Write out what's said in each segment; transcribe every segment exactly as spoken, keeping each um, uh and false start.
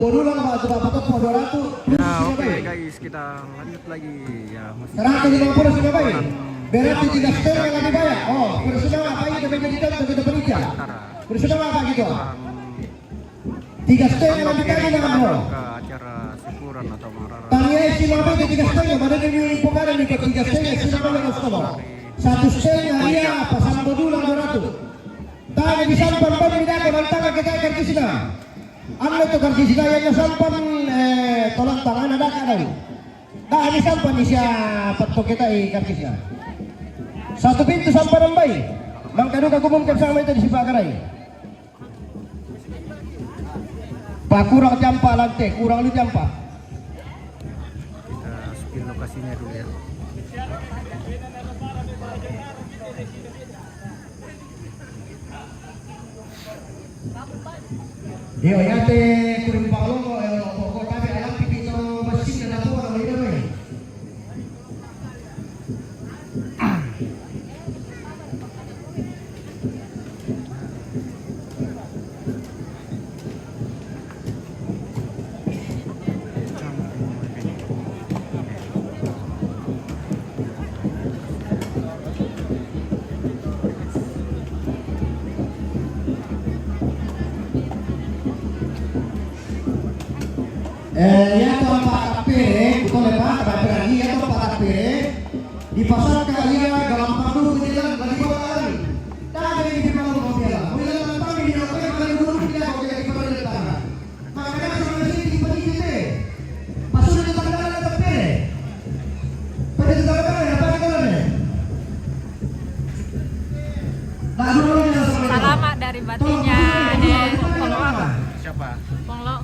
Dua ratus. Ya, oke, guys, kita lanjut lagi. Ya, masih seratus lima puluh sudah baik. Berarti tiga setengah lebih banyak. Oh, bersama apa itu menjadi contoh kita penitia. Bersama apa gitu? Tiga setengah lebih tadi, Bang, bro. Ke acara syukuran atau marara. Tanya si Mama itu tiga setengah, mana dia di bukan ini ke tiga setengah, sudah banyak yang sekolah. Satu setengah, iya, pasang bodulan dua ratus. Tanya di sampan, Bang, tidak ada, nantang kita ikan kisna. Anu tu karkisna yang sampan, eh, tolong tangan ada kan? Dah, ini sampan ni siapa tu kita i karkisna. Satu pintu sampan rambai. Mangkadu ka gumum kan sama itu di sipak karai. Pak, kurang jampa lantai, kurang lu jampa. Kita spill lokasinya dulu ya. Dio, ya te kuring palongo, eh, pokok tapi alam pipi to mesin dan apa orang ini, eh. Eh, ya tu empat tapere, betul ya Pak, tapere lagi ya tu empat tapere. Di pasar kaya galam padu penjelang lagi bawa lari. Tapi di bawah mobil, mobil lantang di dalam kali guru tidak kau jadi kepala tanah. Salamak dari batinya de Ponglo. Siapa? Ponglo.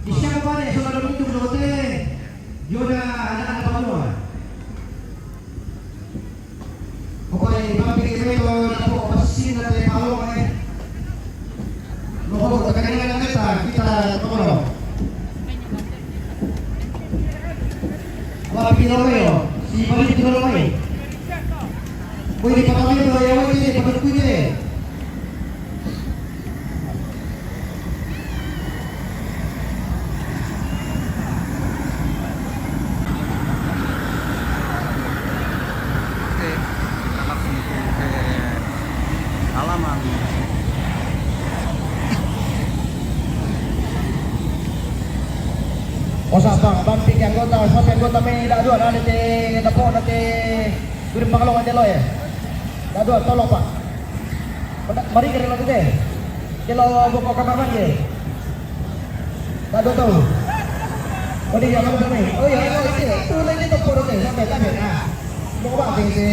Yoda, anak-anak Ponglo. Oke, Bang, pikir itu dapat pasin dari Ponglo, eh. Loho, tekan dengan kita, kita Ponglo. Wah, pikir apa ya? Si balik itu dulu, eh. Wih, di Ponglo itu ya, wih, ini, pada kuih, eh. Oke, kita langsung ke halaman. Oh, sa Bang, Bang, pikir anggota, sampai anggota main dah dua, nanti tepuk, nanti kirim Bang Long aja lo ya. Dah dua, tolong, Pak. Mari kira lagi deh. Kilo buku kamar mandi. Tak ada tahu. Oh, dia mana ni? Oh, ya, ya, itu. Itu lagi tu pun okey. Sampai, sampai. Ah. Bawa ke, ke.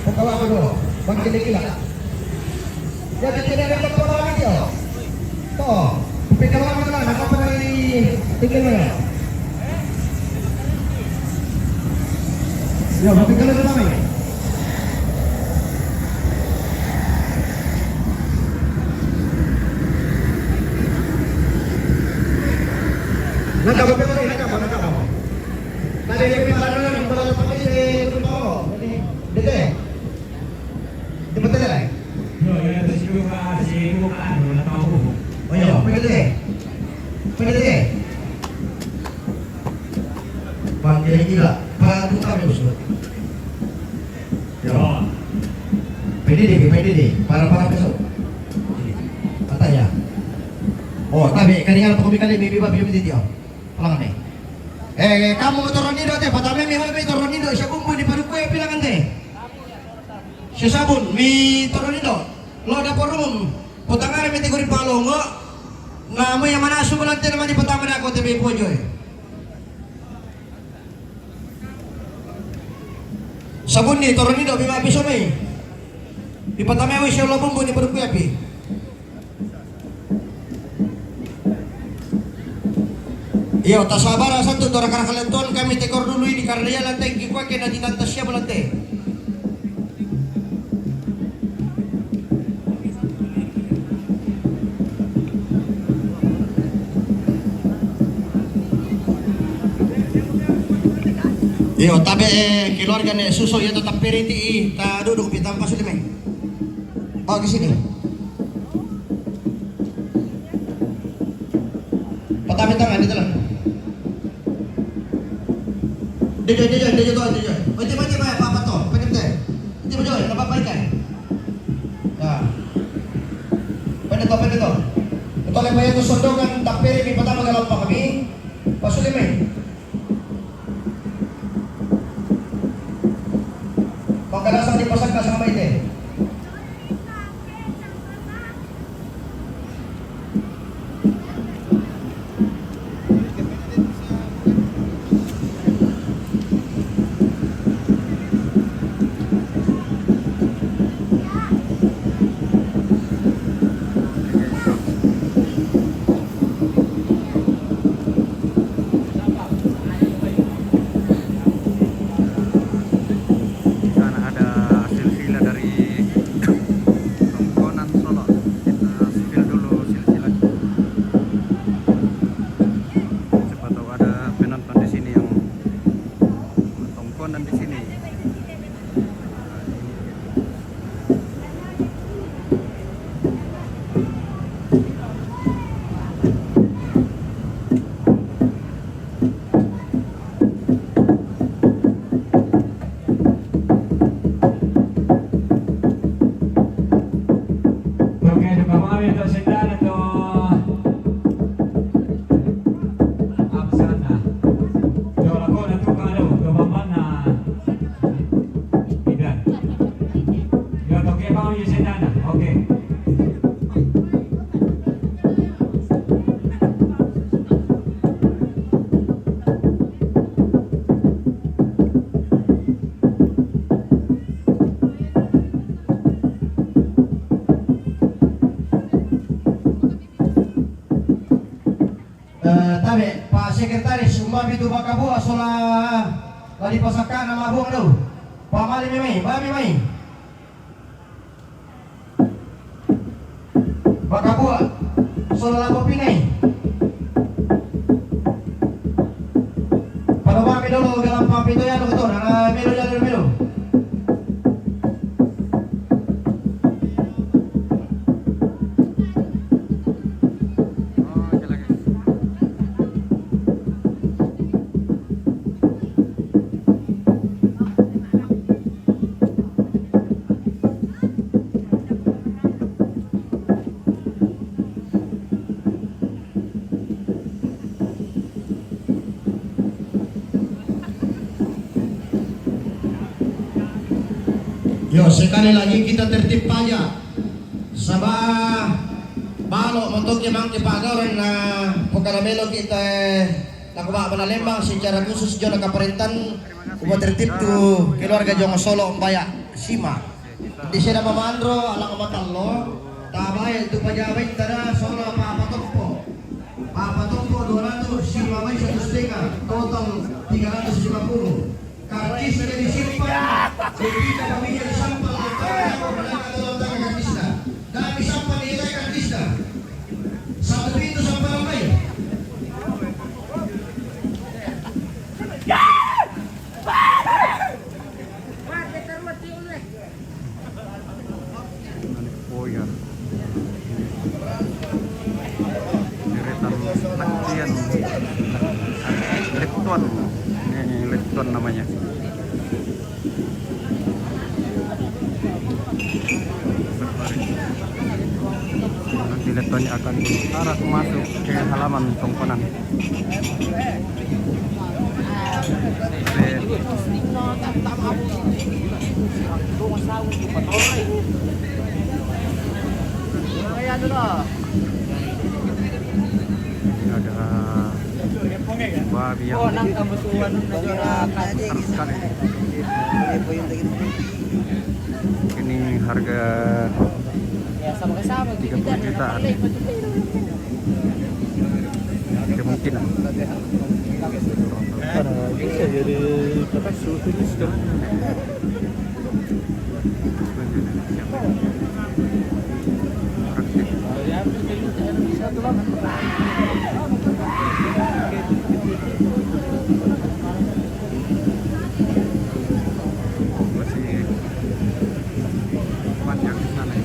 Buka waktu dulu. Bang, kira-kira. Ya, kita ada tempat lagi dia. To, pekala mana, apa pada ini? Tinggal mana? Ya, pekala mana? Nak apa, nak apa, nak apa? Tadi dia pekala mana? Pekala apa ni? Dede. Di ba tele lai? Yo, ya, terus juga si buka anu, nak tahu. Oh, yo, pwede. Pwede. Pwede gila. Para tu kami usut. Yo. Pwede, pwede. Para, para peso. Ata ya. Oh, tabi, kaningan pa kami kali, maybe ba, biyam di dia. Palangan eh. Eh, kamu tornido te, patame mi, mi tornido, siya bumbu di padukuya, pilangan te. Siya sabun, mi tornido. Lo da porum, putangare mi tiguri palongo. Na mo ya mana subulan te na mani patame na ko te be pojoy. Sabun ni tornido, bi mapiso mi. Di patame mo siya lo bumbu, di padukuya pi. Iyo, tasabara satu, tora karakalen tuan kami tekor dulu ini karena ya lantai gikuake na di tantas siya balante. Iyo, tabe, eh, keluarga ne suso ya tetap periti, ta duduk di tampa sudah, men. Oh, ke sini. Patami tangan, Jalan. Dia, dia, dia, dia, dia, dia, dia. Oh, dia, dia, dia, apa, apa tu? Apa dia, dia? Dia, dia, apa, apa ikan? Ya. Apa dia tu, apa dia tu? Ito lang ba yan? Sundo kan, tapiri, may patama ka lang pa kami. Pasuli, may. Pagkalasa di pasak ka sa kamay, te. Di sana ada silsilah dari Tongkonan Solo. Kita spill dulu silsilah. Siapa tahu ada penonton di sini yang Tongkonan di sini. Oke, duka mami tu sindana tu. Absana. Yo, lakona tu kalau, yo, mamana. Idan. Yo, toke mami sindana. Oke. Eh, tabe, pa sekretaris, umbabi tu bakabua sola la di pasakana mabua do. Pamali memai, babi mai. Bakabua sola la popinai. Pada babi dolo galam papi to ya do to na melo ya do melo. Yo, sekali lagi kita tertib paja. Saba balo moto ke mang ke pagaran na pokana melo kita, eh, na kuba bana lembang secara khusus jona kaparentan kuba tertib tu keluarga Jongo Solo mbaya sima. Di sena mamanro alang matallo, tabae tu pajabai tada sola papa toppo. Papa toppo dua ratus, sima mai satu setengah, total tiga ratus lima puluh. Kartisna disimpan, dipindah pamilya disampan, letak dalam kartisna. Dan disampan di kartisna. Satu pintu sampai ramai. Oh ya. Deretan Laktian. Lepton. Ini Lepton namanya. Nanti Lepton akan diarak masuk ke halaman Tongkonan. Ini ada babi yang besar sekali. Ini harga tiga puluh jutaan. Kemungkinan. Bisa jadi kata susu. Masih panjang di sana ya.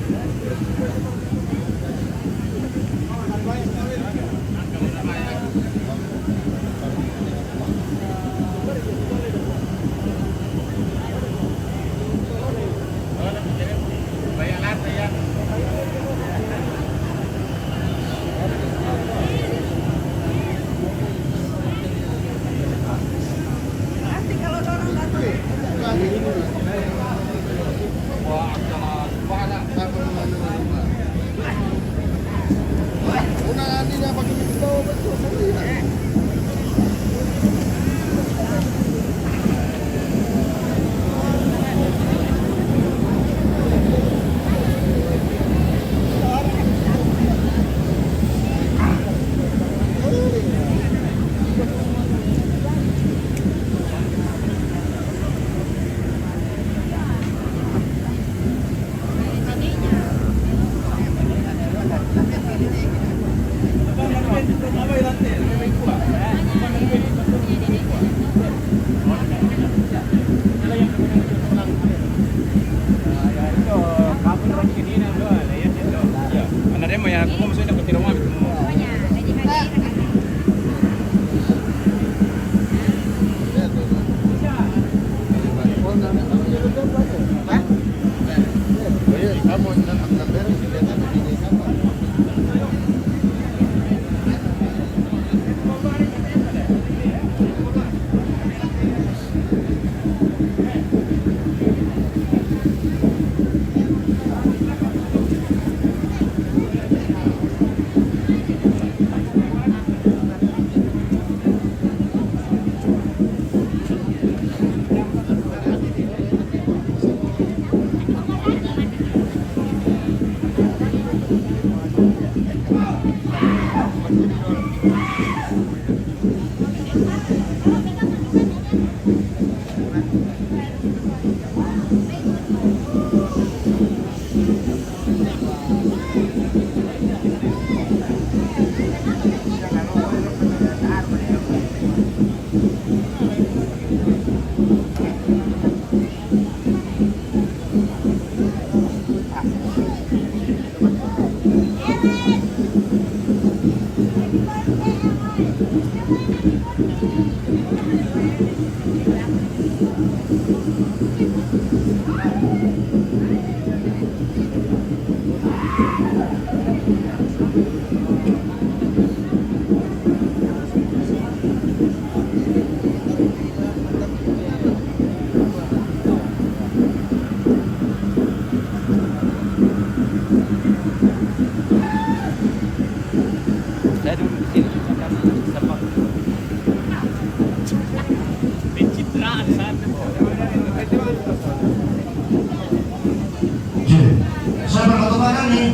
Sabar, katupanan ni.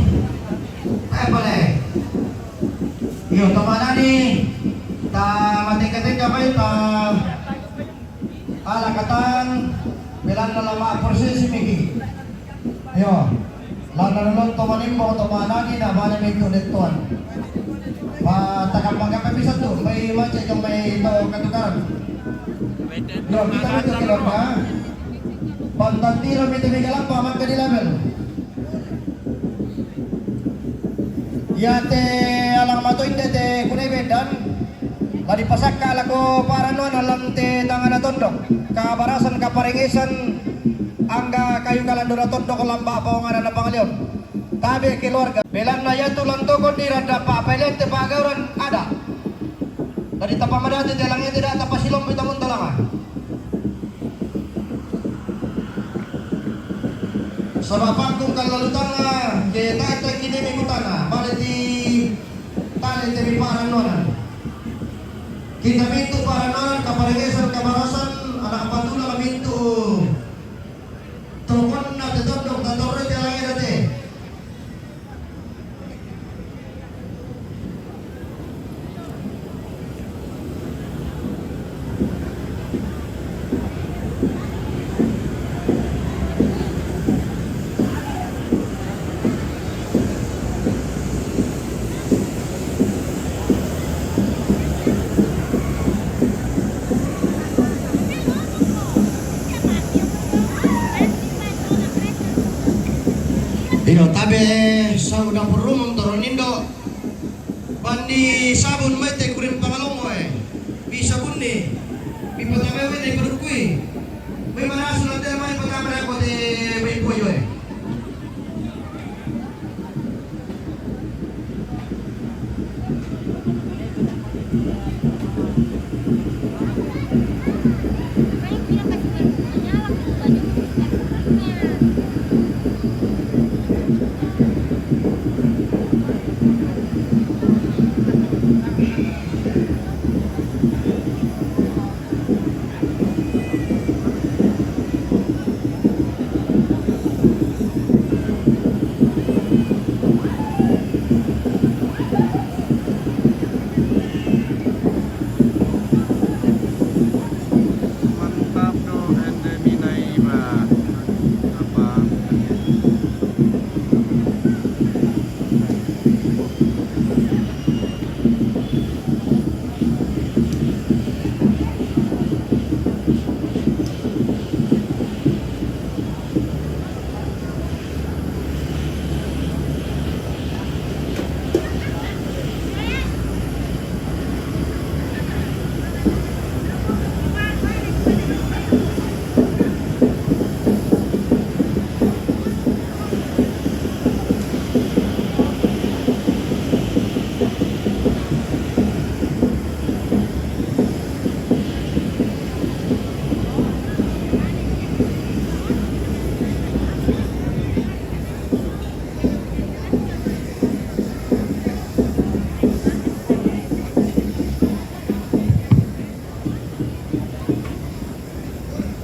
Eh, boleh. Iyo, tumanan ni. Ta matingka-tingka pa, ta ala katan, bilang na lama proses ini. Iyo. Lana lulun to manimbo to manani na bani mintu dituan. Pa takam mangga bisa tu, may mace jong may to katukaran. Iyo, kita itu keluarga. Pantatiro mite migalapa mangka di label. Iya te alang mato inde te kunai bedan. Ladi pasakka lako paranuan alam te tangana tondok. Kabarasan kaparingisan angga kayu kalandura tondok lamba pawangan na pangalion. Tabe keluarga. Belanna yatu lantokon di randa pa pailen te pagauran ada. Ladi tapamadati te alang ite da tapasilompi tamun talanga. Sabab pangkung kalalu tanga, je tata kini mi kutana, bale ti tali te mi parannuanan. Kita mintu parannuanan, kaparegesan, kabarasan, anak patula mintu. Tokonna te tondok, tatorre te langera te. Iyo, tabe sa udang perumang toron indo. Bandi sabun mai te kurim pangalongo e. Bi sabun ni. Bi patame mai te perukui. Mai manasu na te mai patame rako te mai poyo e. Mantap do, ende minai ba. Apa?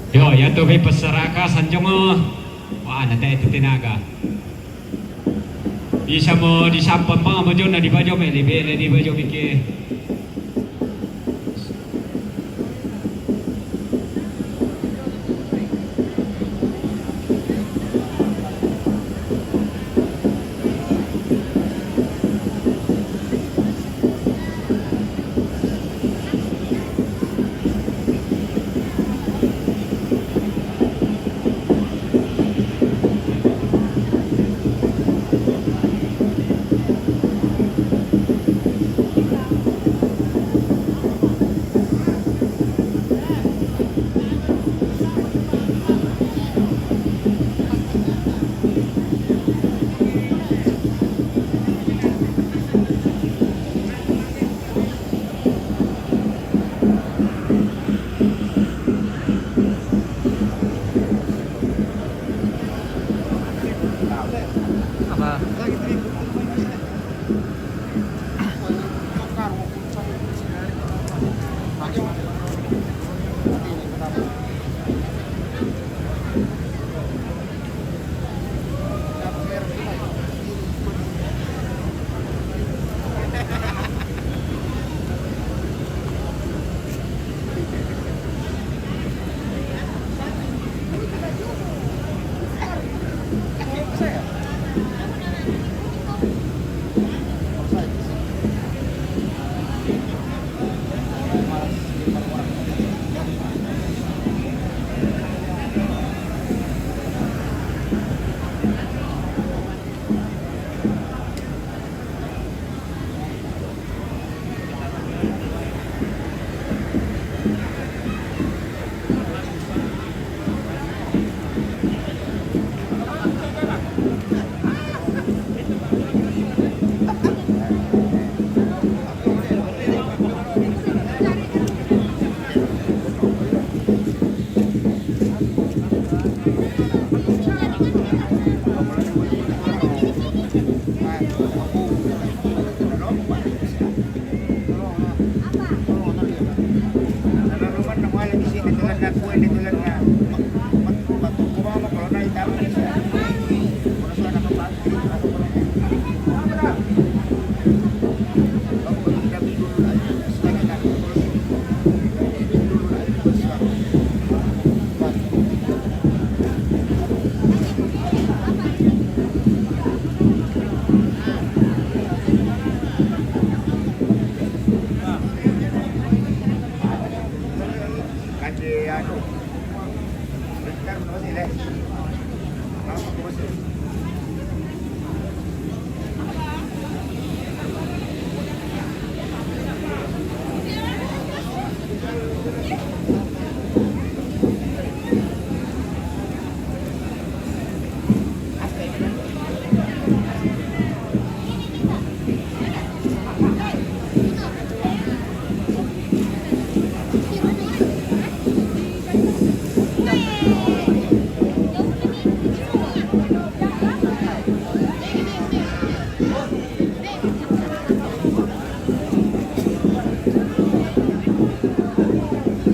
Yo, yatu mi pasaraka sanjung o. Wa, nate itu tinaga. Bisa mo disampan pa mo jona di bajo me, di bele di bajo mike.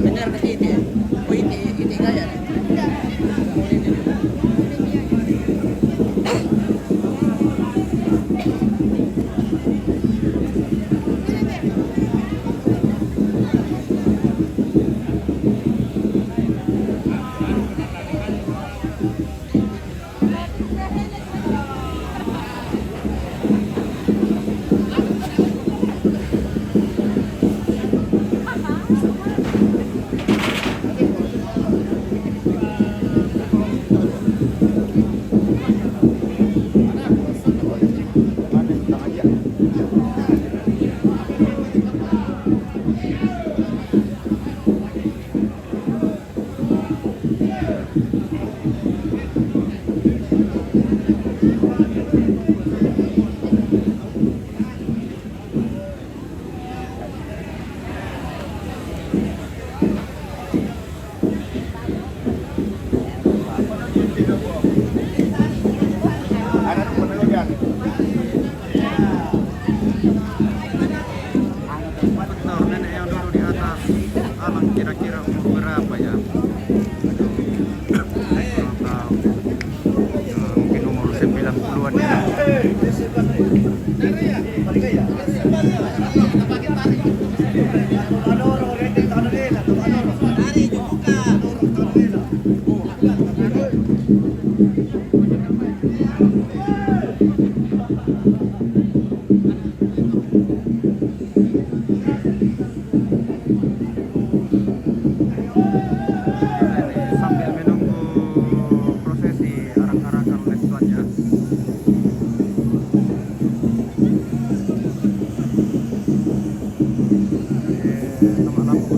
Benar ke iti? Oh, iti, iti gaya. Betul, nenek yang duduk di atas alang kira-kira umur berapa ya? Aduh, saya kurang tahu. Eh, mungkin umur sembilan puluhan ya. Sambil menunggu prosesi arak-arakan oleh tuan ya. Eh, sama lampu.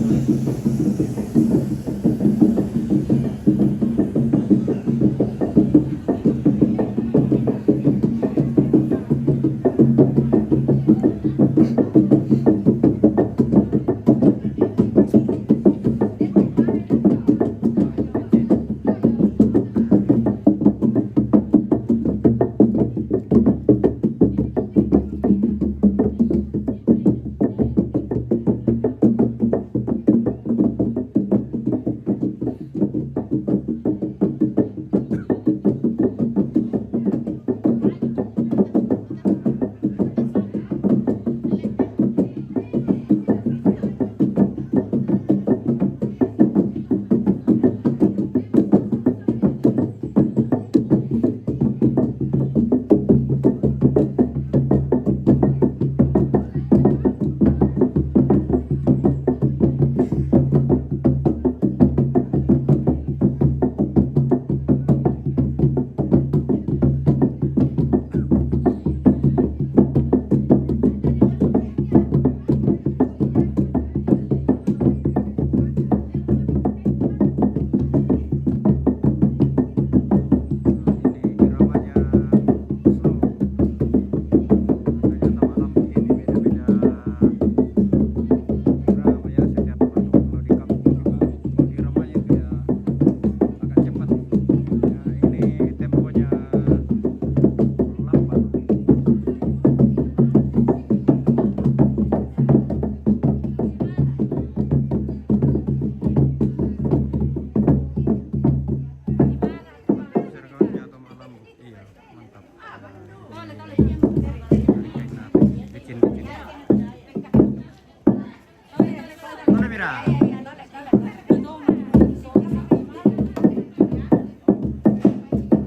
Mira.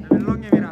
Belonnya, mira.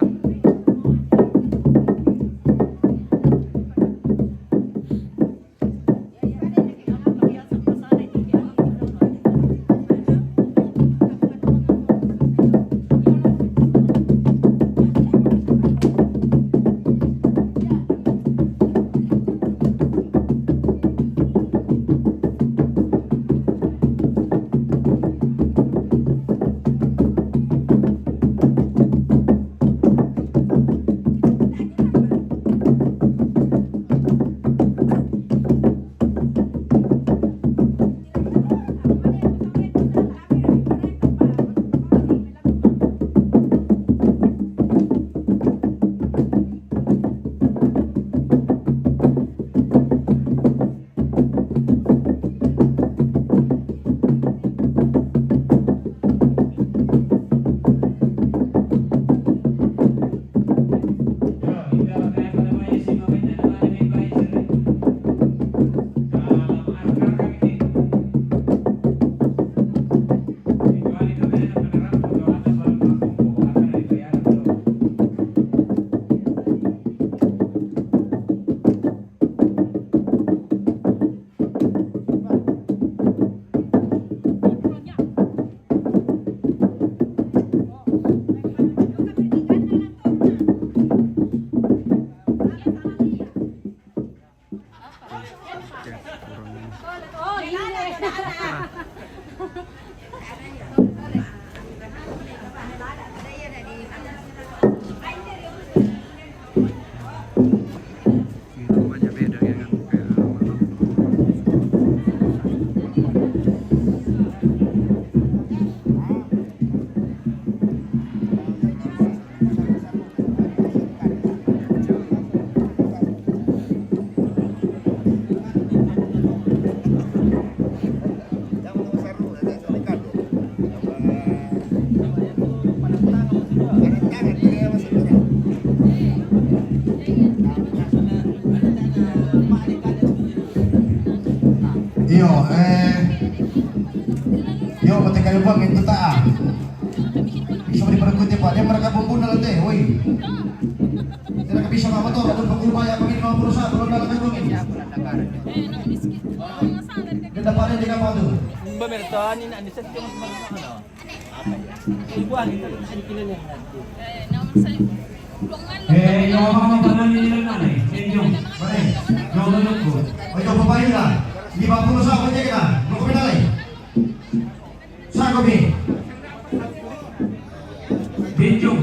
Namanya beda ya kan, kayak malam. Iyo, eh, iyo, mate kayo buang itu ta. Bisa di perkut ya, Pak. Dia mereka pembunuh nanti, woi. Tidak bisa apa tuh, ada pengubah ya, pemilik mau berusaha, belum dalam gedung ini. Dia dapat ada di kapal tuh. Mbak Mertani, nak di setting. Eh, yung mga pangalan nila na eh. Eh, yung, pare, yung ano ko. O, yung babae na. Di ba puno sa ako niya ka? Ano ko pinalay? Sa ako, bi? Benjong.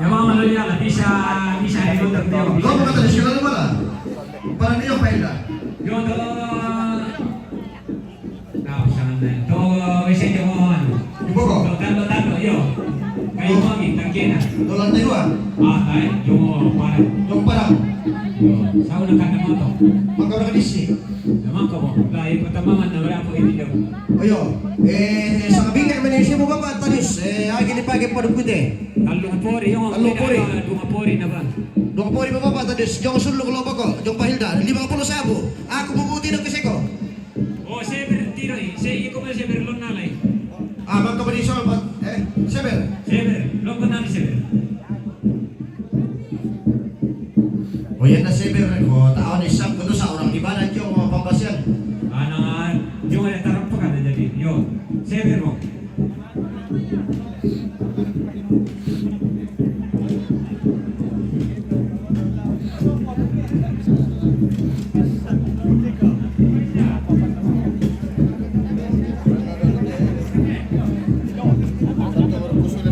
Yung mga ano niya, bisa, bisa, ito, ito, ito. Loko ka tayo, sila naman ah. Para niyo, pa ila. Yung, uh, Tapos ang nandun, ese yung on. Ibo ko. Tanto, tanto, yo. Kayo mo, ang tangke na. Dolan tayo ah. Ah, tayo. Yung, oh, parang. Yung parang. Yo, sa una ka naman to. Magkaroon ka disi. Naman ko mo. Dahil patamangan na wala po hindi daw. Ayo. Eh, sa kabingka, may naisip mo ba, Tadius? Eh, ay, gini pa, gini pa, dugkute. Talong pori, yung Talong pori. Talong pori na ba? Talong pori ba, Tadius? Yung sulong lo ba ko? Yung pahilda. Lima puluh sabo. Ako, bubuti ng kasi ko. O, sever tiro eh. Se, iko ba sever lon nalay? Ah, magkabali sa, eh, sever. Sever. Lon ko nalay sever. O, yan na sever ko. Tao ni Sam ko to sa orang di ba na yung mga pambasyan. Ano nga, yung ay tarap pa ka na jadi. Yo, sever mo.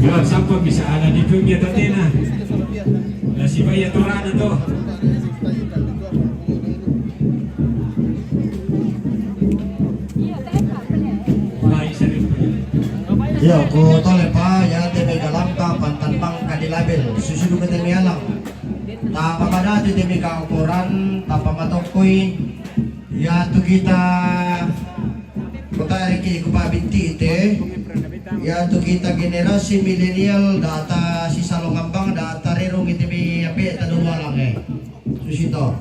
Yo, sampo bisa ala di dunia to tena. La si Baya Torana to. Iyo, ku tole pa, ya te me galampa, pantan bang ka di label. Susudu ka te me alang. Tapa madati te me ka okoran, tapa matokoi. Ya tu kita, kota riki ku pa binti te. Ya tu kita generasi milenial, data si salongambang, data rerong ite me ape tanu alang eh. Susito.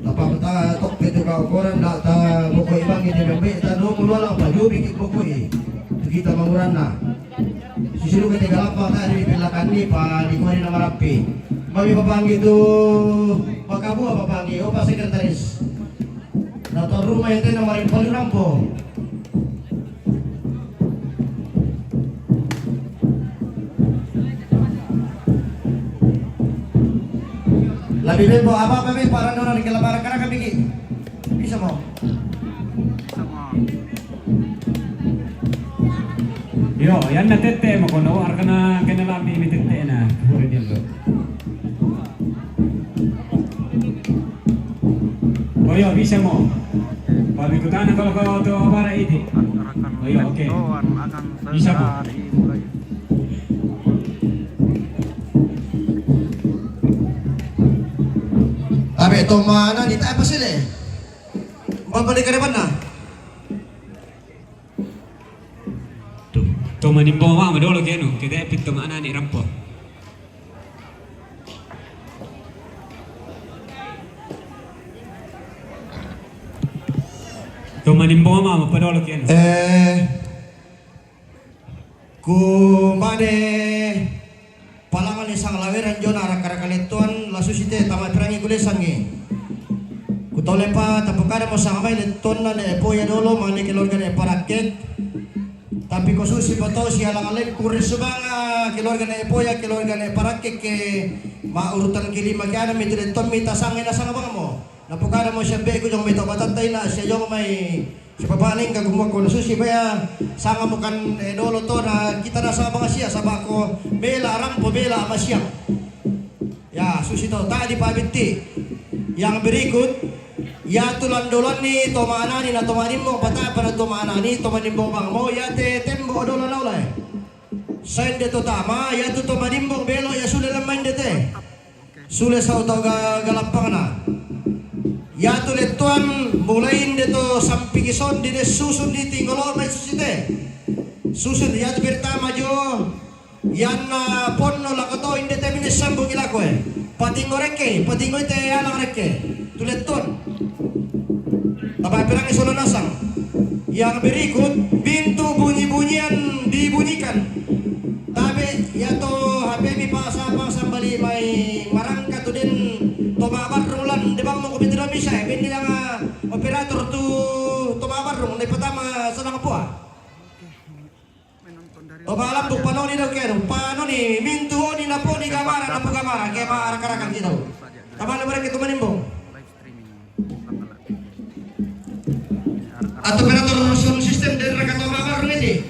Tapa Pamata toppe tu kau koran da ta bokoi bang ite membe ta no mulua lang paju biki bokoi. Kita manguranna. Sisiru kete galapa ta di pelakanni pa di kori nama rapi. Mami papanggi tu pakabua papanggi, opa sekretaris. Dato rumah ente nama rimpali rampo. Lebih bebo apa apa be parang orang di kelabar karena kami ki. Bisa mau. Yo, yanna tette mo kono arkana kena lambi mi tette na. Pure dia lo. Oh yo, bisa mo. Pabikutana kalau kau tu bara iti. Oh yo, oke. Bisa mo. Tabe to mana ni tak apa sih le. Bapa di kerepan na. To, to manimbong ma madolo kenu, kete pitto mana ni rampo. To manimbong ma mapadolo kenu. Eh, ku mane Palangan ni sang laweran jona raka-raka lettuan la susi te tama perangi kulesangi. Kutolepa tapakada mo sang mai lettuanna ne epoya dolo mane keluarga ne parakkek. Tapi ko susi pa tau si alang alek kure subanga keluarga ne epoya keluarga ne parakkek ke ma urutan kelima ke ana mi tu lettuan mi tasange nasang bang mo. Napokada mo siambe ku jong mai to batatta ina sia jong mai. Sipapalingka kumua kono susi baya sanga mukan eh, dolo to na kita na saba sia saba ko bela rampo bela ama siang. Ya susi to tadi pabitti. Yang berikut ya tulan dolan ni to manani na to manimbo patapa na to manani to manimbo bang mo ya te tembo dolo na ulai. Sende to tama ya tu to manimbo belo ya sudah lemah de te. Sule sau tau ga galappangna. Yatu lettuan mulai inde to sampiki sondi de susun di tinggolo mai susite. Susun yatu pertama jo yanna ponno lako to inde te mine sambung ilako e. Patingo rekke, patingo ite alang rekke. Tu lettuan. Taba perangi solo nasang. Yang berikut pintu bunyi-bunyian dibunyikan. Tabe ya to H P mi pa sapa sambali mai marangka tu den to mabarrung lan de bang mo ko pintu bisa e bindi danga operator tu to mabarrung de pertama senang poa. To malambu panoni do kenu panoni mintu oni naponi gamara napu gamara ke ma araka-araka gitu. Tama le mereka tu manimbong. Atau operator sound system dari Rakatau Bakar ini.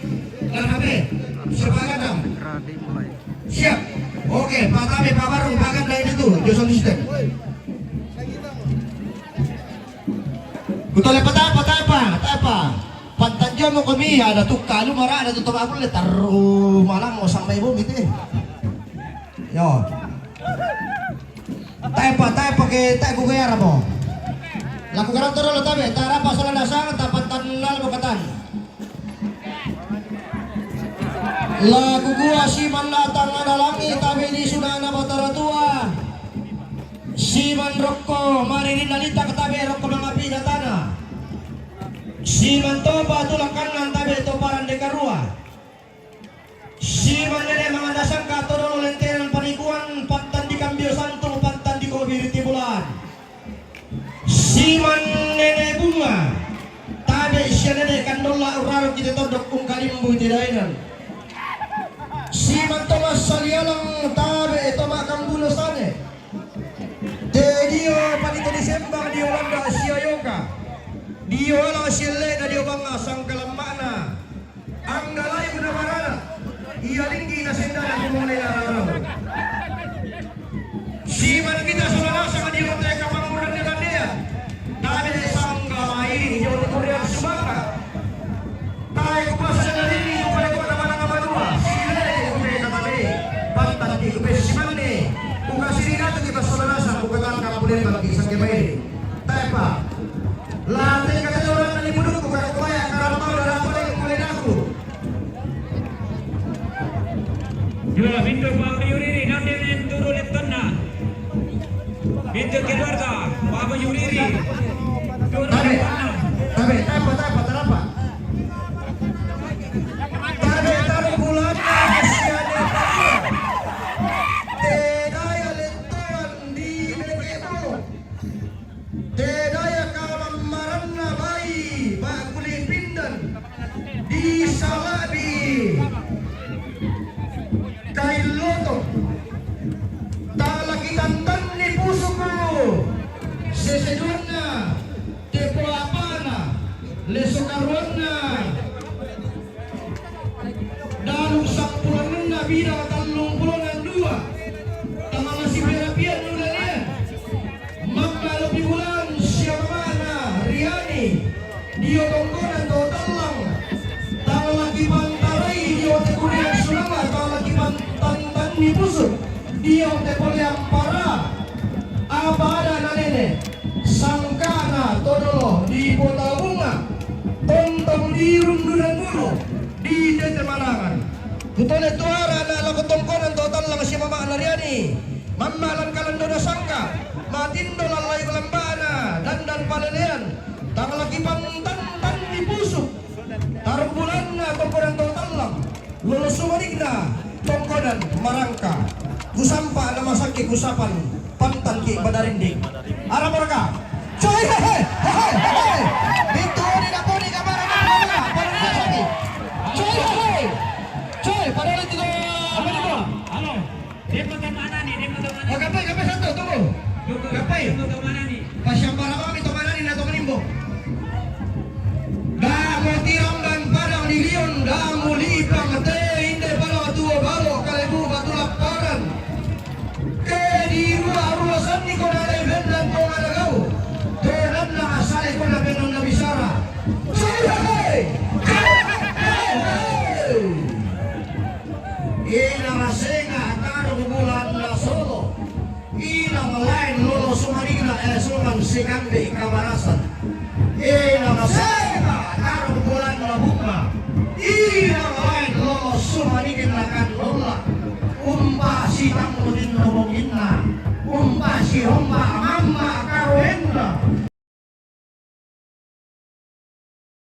Kenapa? Sepakat dong. Siap. Oke, Pak Tabe, Pak Baru, Pak Ganda itu tuh, jo sound system. Kutole patapa, tapa, tapa. Pantanjo mo komi ada tukka lu mara ada tutup aku le taru malam mau sampai bom itu. Yo. Taepa, taepa ke tae ku gayara mo. Laku garang toro lo tabe, tarapa sola nasang, tapan tan lal mo katan. Laku gua siman latang ada langi, tabe di sunana batara tua. Siman rokko, mari rinalita ke tabe rokko mangapi datana. Siman topa tulang kanan tabe toparan dekarua. Siman nene mangandasangka todolo lentenan panikuan pattan di kambio santu pattan di kobi riti bulan. Siman nene bunga tabe sia nene kandolla uraro kita todok ungkalimbu tidak enan. Siman Thomas Salialang tabe Thomas Kambulo Sane. Te dio panito disembang dio landa sia yoka. Dio ala sielle na dio banga sangkalammana. Anggalai guna barana. Ia linggi na sendana kumone na rarau. Siman kita sola nasang dio te kapang murande landea. Tane sangga mairi dio te korea sumaka. Tae ku pasa na lini ku pale kota mana ngapa dua. Sile ku pe kata be. Pantan di ku pe simanne. Ku kasih datu kita sola nasang ku katan kapule bagi sangke mairi. Tae pa. Late kata orang ni buduk ku kata kubaya karena mau dalam boleh kule daku. Yo, pintu pamriuri nande men turu letonna. Pintu keluarga, Pak Tabe', tabe', tapa, tapa, tapa. Tabe' tau bulanna siane tedaya lettoan di Bebek Bolo. Tedaya kamammaranna bai, bakuli pindan di salabi kain lotong. Tala kitantanni pusuku sese duanna, tepo apana leso karuanna, dalu sampulonna bidang tallung pulona dua, tangala siperapian nulalean. Mamma lopi bulan sia mamana riani dio tongkonan to tallang. Tang laki pantarai dio te kurian sulama, tang laki pantantanni pusu dio te poleang para. Apa ada nanene sangkana todolo di Kota Bunga, tontong di Rundunan Guru di Tete Malangan. Kutole tuara na lako tongkonan to tallang sia mamana riani. Mamma lan kalandona sangka, matindo lallai lambana, dandan palelean, tang laki pantantanni pusu, tarumbulanna tongkonan to tallang, lolo sumanikna tongkonan marangka, kusampa na masakki kusapan, pantanki badarinding. Ara baraka. Coy, hehe, hehe, hehe.